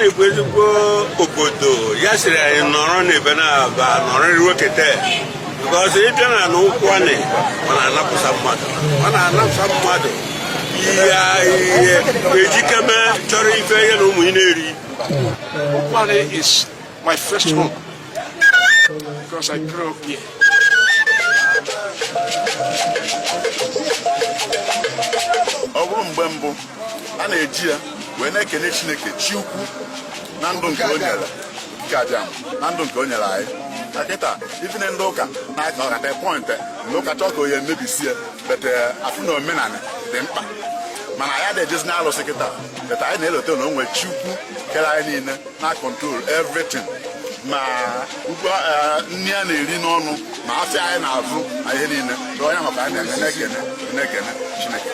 Ụkwụanị bụ ezigbo obodo. Ya sịrị anyị nọrọ n'ebe na-aba nọrọ wekete, because ịbịa na Ụkwụanị, ọ na-anapụsa mmadụ, ọ na-anapụsa mmadụ ihe ihe ejikeme chọrọ ife ihe na ụmụ ị na-eri. Ukwuani is my first home because I grew up here. Ọ bụrụ mgbe mbụ, a na-eji ya wee na-ekene Chineke, chi ukwu, na ndụ nke o nyere Okike Abịama, na ndụ nke o nyere anyị. Na kịta, ifine ndị ụka na-aka ọkata point, ndị ụka chọọ ka onye mebisie bete afụ na omenala dị mkpa, mana anyị adịghị ejezi na-alụsị kịta, bete anyị na-elote na o nwere chi ukwu kere anyị niile na control everything, ma ugbo, nri a na-eri n'ọnụ, ma afịa anyị na-azụ, ma ihe niile. Onye maka anyị na-ekene na-ekene Chineke.